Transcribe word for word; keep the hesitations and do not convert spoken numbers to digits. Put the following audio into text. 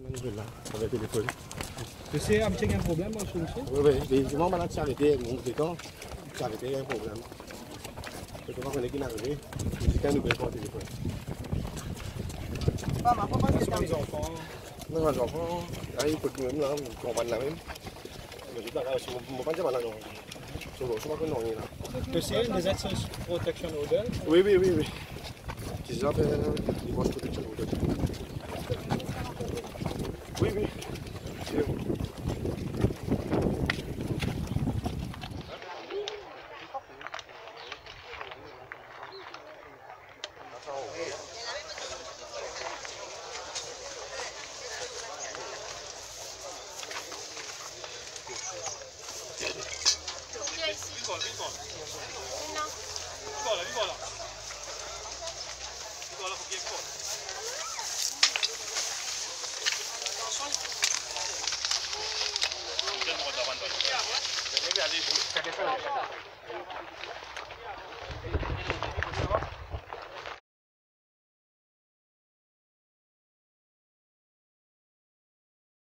Mannzil la, avek telefon. Msye, amisie, ena problem, mwa, msye? Wi, wi, li, mwa, bann la ti arete, mwa, letan ti arete, ena problem. Letan mwa, kone ki inn arive, li dir nou pe pran telefon. Papa, papa, se... Bann zanfan? Non, bann zanfan, la, li kot nou mem la, nou konpran la mem. Me zot la, la, si mo, mo pa dir bann la, non. So, so, pa konn nanye la. To sign deza sa protection order? Wi, wi, wi, wi. Ti zafer, li pran protection order. Wi, wi. Se bon.